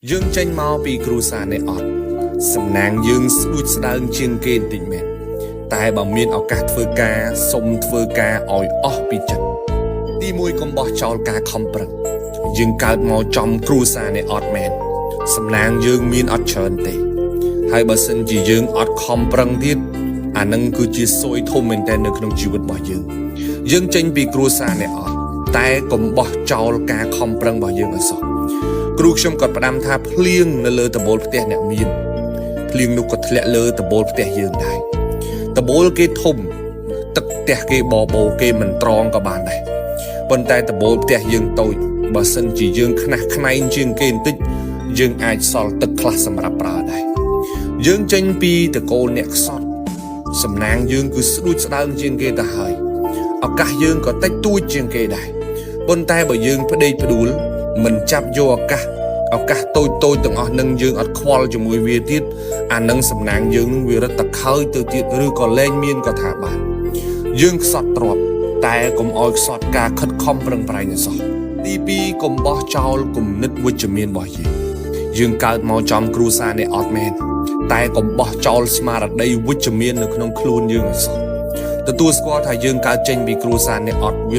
យើងចេញមកពីគ្រួសារនៃអត់សំណាងយើងស្ដួចស្ដើងជាងគេបន្តិចមែនតែបើមានឱកាសធ្វើការសុំធ្វើការឲ្យអស់ពីចិត្តទីមួយកុំបោះចោលការខំប្រឹងយើងកើតមកចំគ្រួសារនៃអត់មែនសំណាងយើងមានអត់ច្រើនទេហើយបើសិនជាយើងអត់ខំប្រឹងទៀតអានឹងគឺជាសួយធំមែនទែននៅក្នុងជីវិតរបស់យើងយើងចេញពីគ្រួសារនៃអត់តែកុំបោះចោលការខំប្រឹងរបស់យើងឲ្យសោះ គ្រូខ្ញុំក៏ផ្ដាំថាភ្លៀងនៅលើដំបូលផ្ទះអ្នកមានភ្លៀងនោះក៏ធ្លាក់លើដំបូលផ្ទះយើងដែរដំបូលគេធំទឹកផ្ទះគេបបោគេមិនត្រងក៏បានដែរប៉ុន្តែដំបូលផ្ទះយើងតូចបើសិនជាយើងខ្នះខ្នែងជាងគេបន្តិចយើងអាចសល់ទឹកខ្លះសម្រាប់ប្រើដែរយើងចេញពីតកូលអ្នកខ្សត់សំណាងយើងគឺស្ដួចស្ដើងជាងគេទៅហើយឱកាសយើងក៏តិចតួចជាងគេដែរប៉ុន្តែបើយើងផ្ដេកផ្ដួលមិនចាប់យកឱកាស ឱកាសតូចតូចទាំងអស់នឹងយើងអត់ខ្វល់ជាមួយវាទៀតអានឹងសំណាងយើងនឹងវារត់តខើយទៅទៀតឬក៏លែងមានក៏ថាបានយើងខ្សត់ទ្របតែកុំអោយខ្សត់ការខិតខំប្រឹងប្រែងឲ្យសោះទី2កុំបោះចោលគំនិតវិជ្ជមានរបស់យើងយើងកើតមកចំគ្រួសារនេះអត់មែនតែកុំបោះចោលស្មារតីវិជ្ជមាននៅក្នុងខ្លួនយើងឲ្យសោះទទួលស្គាល់ថាយើងកើតចេញពីគ្រួសារនេះអត់វា